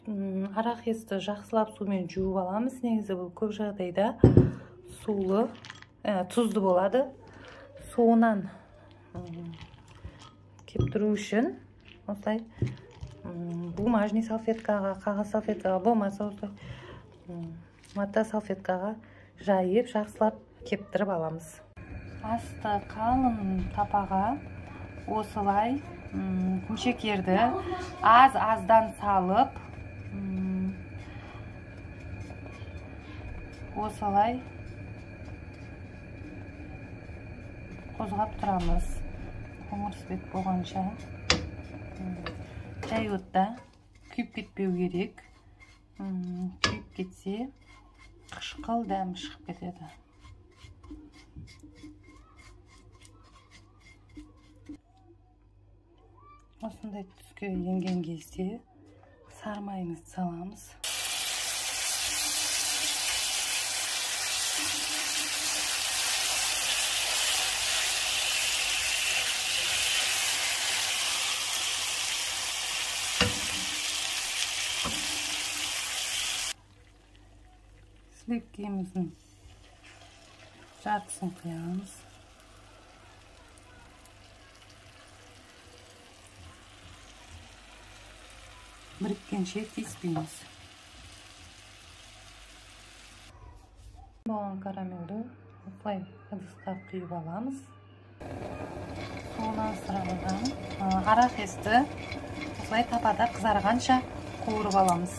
Арахисті жақсылап сумен жуып аламыз. Негізі бұл көп жағдайда сулы, тұзды болады. Суынан кептіру үшін осылай бумажный салфеткаға, қағаз салфеткаға, болмаса осылай мата салфеткаға жайып жақсылап кептіріп аламыз. Асты қалың тапаға осылай құмшекерді аз-аздан салып, осылай қозғап тұрамыз. Қоңыр бет болғанша жай отта күйіп кетпеу керек. Күйіп кетсе қышқыл дәм шығып кетеді. Осындай түске енген кезде сары майымызды саламыз. Сливкеміздің жартысын құямыз. Біріккенше тиіспейміз. Болған карамельді осылай ыдысқа құйып аламыз. Суынан сырғыған арахисті осылай табада қызарғанша қуырып аламыз.